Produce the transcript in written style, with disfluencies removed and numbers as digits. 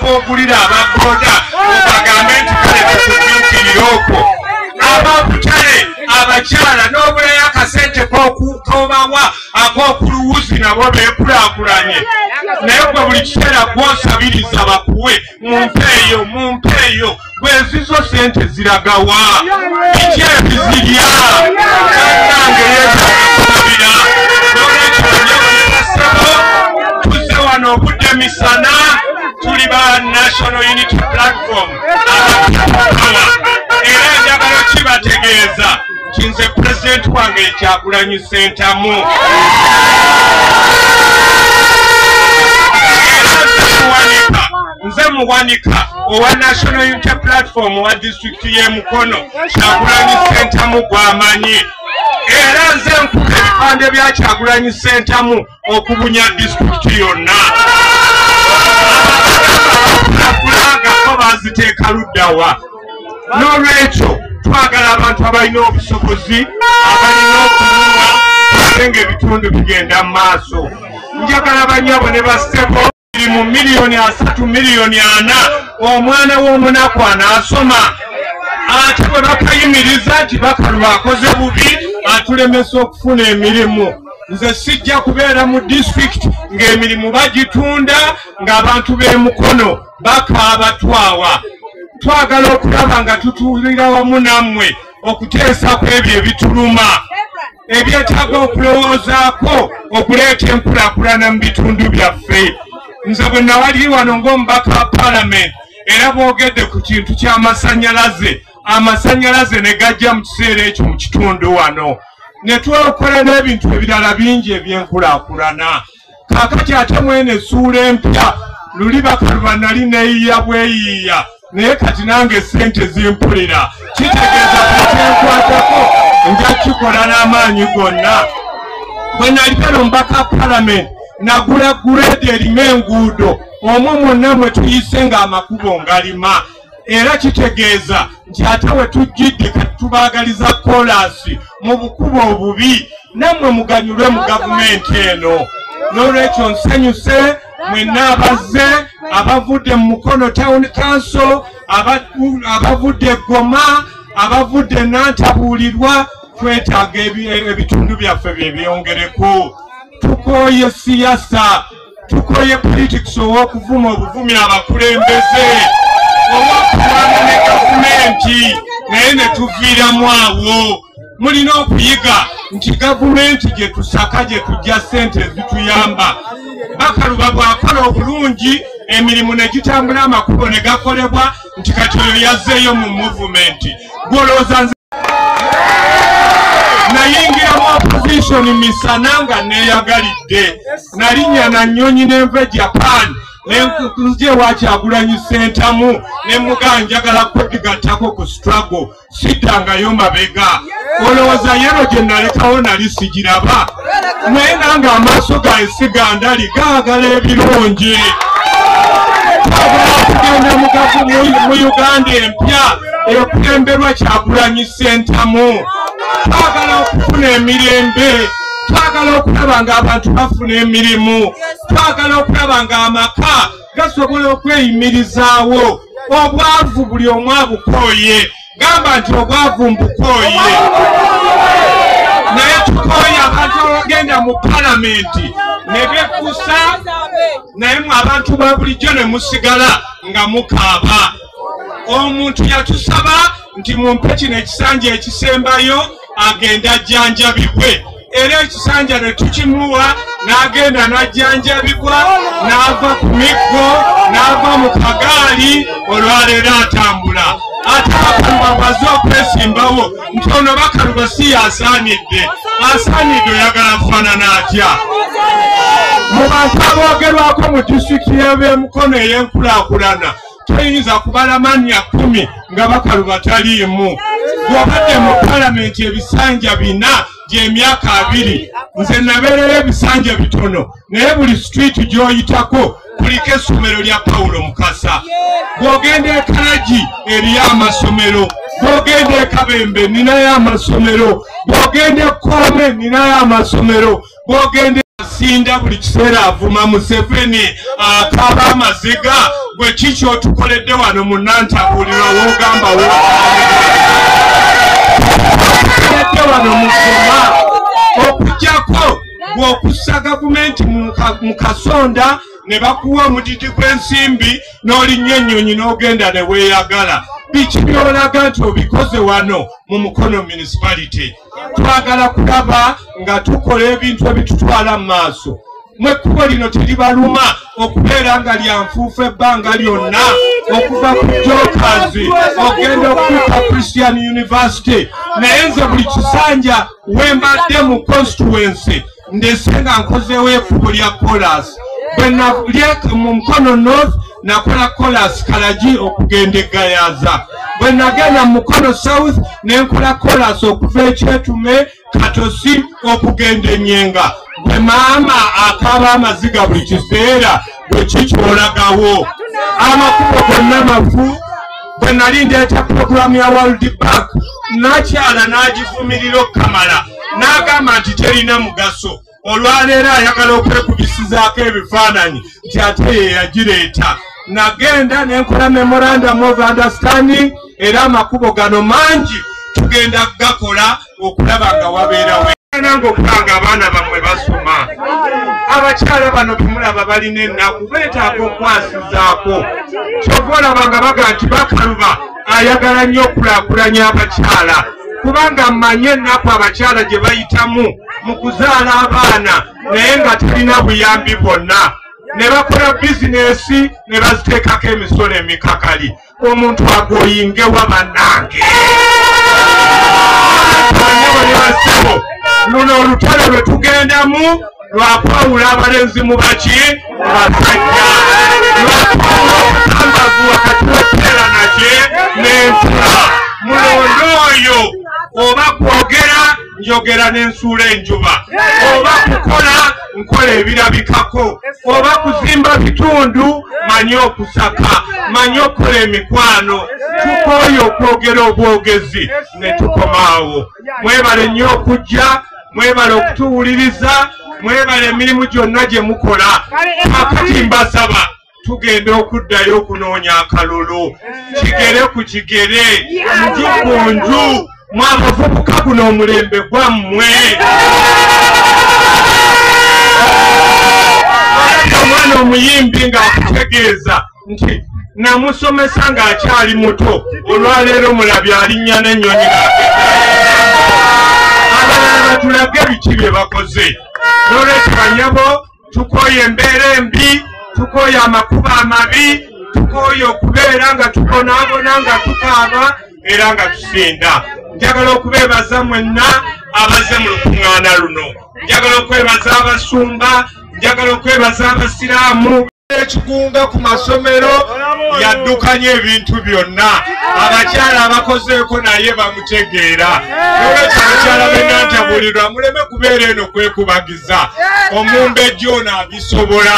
Kogulira ababoda obagambe nti kale tukujuukirira okwo. Abakutale abakyala n'obulayo akasente kobawa ak'okuluwuzi nabo beekulaakulanye. Naye gwe buli kiseera gw'osabiriza bakuwe mumpeeyo mumpeeyo, gwe ezizo sente ziragawa? Biki ebizirya? Bannange yeetaaga kulabira. N'olwekyo bannyabo tuzze wano obudde misana, tuli ba National Unity Platform abakipower. Era njagala kibategeeza nti nze pulezidenti wange Kyagulanyi Ssentamu. Nze muwanika owa National Unity Platform owa disitulikiti y'e Mukono, Kyagulanyi Ssentamu gw'amanyi. Era nze nkuba ebipande bya Kyagulanyi Ssentamu okubunya disitulikiti yonna. Abakulagako baziteeka luddawa. N'olwekyo twagala abantu abalina obusobozi, abalina okulunga, ate ng'ebitundu bigenda mu maaso. Njagala bannyabo ne bassebo mu 30 miliyoni 40 omwana w'omunaku anaasoma. Ate bwe bakayimiriza nti Bakaluba akoze bubi atulemesa okufuna emirimu. Nze sijja kubeera mu disitulikiti ng'emirimu bagitunda ng'abantu b'e Mukono bakaaba twawa. Twagala okulaba nga tutuulira wamu nammwe okuteesa ku ebyo ebituluma, ebyetaaga okulowoozaako okuleeta enkulaakulana mu bitundu byaffe. Nze bwe nawali wano ng'omubaka wa paalamenti era boogedde ku kintu ky'amasannyalaze, amasannyalaze ne gajja mu kiseera ekyo mu kitundu wano, ne twekola n'ebintu ebirala bingi ebyenkulaakulana. Kaakati ate mwene essuula empya, luli Bakaluba nali neeyiya bweyiiya, naye kati nange ssente zimpulira, kitegeeza kyenkwatako nja kikola n'amaanyi gonna. Bwe nali omubaka wa paalamenti nagula gureedi erima enguudo omwo mwonna mwe tuyise ng'amakubo ngalima. Era kitegeeza nti ate we tujjidde kati tubaagaliza koolaasi mu bukubo obubi, nammwe muganyulwe mu gavumenti eno. N'olwekyo nsanyuse mwenna abazze, abavudde mu Mukono Town Council, abavudde Goma, abavudde Nantabuulirwa, twetaaga ebitundu byaffe byebyongereko. Tukooye siyasa, tukooye politics ow'okuvuma obuvumi abakulembeze, ow'okulwana ne gavumenti, naye ne tuviiramu awo. Mulina okuyiga nti gavumenti gye tusaka gye tujja ssente ezituyamba. Bakaluba bw'akola obulungi emirimu ne gitambula, amakubo ne gakolebwa, nti kati oyo yazzeeyo mu muvumenti. Gw'olowooza nze nayingira mu opposition misana nga neeyagalidde, nalinnya na nnyonyi n'enva e Japan nzije wa Kyagulanyi Ssentamu ne mugamba njagala kwegattako ku struggle, siddangayo mabega. Olowooza yero gye nalekawo nali sigiraba, naye nange amaaso gange sigandali gaagala ebirungi. Twagala okugenda mu Uganda empya ekulemberwa Kyagulanyi Ssentamu. Twagala okufuna emirembe, twagala okulaba ng'abantu bafuna emirimu, twagala okulaba ng'amaka gasobola okweyimirizaawo. Obwavu buli omu abukooye, gamba nti obwavu mbukooye. Naye tukooye abantu abagenda mu paalamenti ne bekkusa, naye mwe abantu ba bulijjo ne musigala nga mukaaba. Omuntu yatusaba nti mumpe kino ekisanja ekisembayo agenda ajjanjabibwe, era ekisanja ne tukimuwa n'agenda n'ajjanjabibwa, n'ava ku miggo, n'ava mu kagaali, olwaleero atambula. Ate Bakaluba bw'azze okwesimbawo nti ono Bakaluba si y'asaanidde, asaanidde oyagala afaanana atya? Mu bantu aboogerwako mu disitulikiti y'e Mukono ey'enkulaakulana toyinza kubala mannya 10 nga Bakaluba taliimu. Bw'obadde mu paalamenti ebisanja 4 gy'emyaka 2, nze nabeerera ebisanja bitono, naye buli street gy'oyitako kuliko essomero lya Pawulo Mukasa. Bw'ogenda e Kalagi eriyo amasomero, bw'ogenda e Kabembe ninayo amasomero, bw'ogenda e Kkoome ninayo amasomero, bw'ogenda Asinda buli kiseera avuma Museveni, akaaba amaziga. Gwe kiki otukoledde wano mu Nantabulirwa w'ogamba w'otukoledde wano mu Goma? Okuggyako bw'okussa gavumenti mu kasonda ne bakuwa omudidi gw'ensimbi n'olinnya ennyonyi n'ogenda ne weeyagala. Biki by'olaga nti obikoze wano mu Mukono Municipality? Twagala kulaba nga tukola ebintu ebitutwala mu maaso. Mwekkubo lino teribaluma okubeera nga lya nfuufu ebbanga lyonna, okuva ku Jokers ogenda okutuuka Christian University. Naye nze buli kisanja we mbadde mu constituency ndese nga nkozeewo ekkubo lya kolas. Bwe mu Mukono North nakola kolas Kalagi okugenda e Gayaza. Bwe nagenda mu Mukono South ne nkola kolas okuva Ekyetume Katosi okugenda Enyenga. Gwe maama akaaba amaziga buli kiseera, gwe kikyolagawo? Amakubo gonna mafu. Bwe nali ndeeta puroguramu ya World Bank, nakyala n'agivumirira okukamala n'agamba nti terina mugaso. Olwaleero ayagala okwekubisizaako ebifaananyi nti ate ye yagireeta. Nagenda nenkola memorandum of understanding, era amakubo gano mangi tugenda kugakola okulaba nga wabeerawo nange okuba nga abaana bammwe basoma. Abakyala bano bemulaba balina ennaku, beetaaga okwasizaako. Kyova olaba nga baga nti Bakaluba ayagala nnyo okulaakulanya abakyala, kubanga mmanyi ennaku abakyala gye bayitamu mu kuzaala abaana naye nga talina buyambi bwonna, ne bakola bizinesi ne baziteekako emisolo emikakali. Omuntu agoyingewa bannange? Basebo, luno olutalo lwe tugendamu lwakwawula abalenzi mu baki basajja, lwakwawula obutambavu wakati w'etteera naki n'ensula. Mulonde oyo. Oba kwogera, njogera n'ensuula enjuba. Oba kukola, nkola ebirabikako. Oba kuzimba bitundu, manyi okusaka, manyi okukola emikwano. Tukooye okwogera obwogezi ne tukomaawo. Mwebale nnyo okujja, mwebale okutuwuliriza, mwebale emirimu gyonna gye mukola. Kakati mbasaba, tugenda okuddayo okunoonya akalulu kigere ku kigere, nju ku nju. Mwabavubuka, guno omulembe gwammwe. Omwana omuyimbi ng'akutegeeza nti namusomesa ng'akyali muto, olwaleero mulabye alinnya n'ennyonyi. Abalala batulage biki bye bakoze. N'olwekyo banyabo, tukooye embeera embi, tukooye amakubo amabi, tukooye okubeera nga tubonaabona, nga tukaaba era nga tusinda. Njagala okubeebaza mwenna abaze mu lukuŋŋaana luno. Njagala okwebaza abasumba, njagala okwebaza abasiraamu. Ekigunga ku masomero yaddukanya ebintu byonna. Abakyala abakozeeko naye bamutegeera. Nolwekyo abakyala b'Enantabulirwa, muleme kubeera eno kwekubagiza. Omumbejja ono abisobola.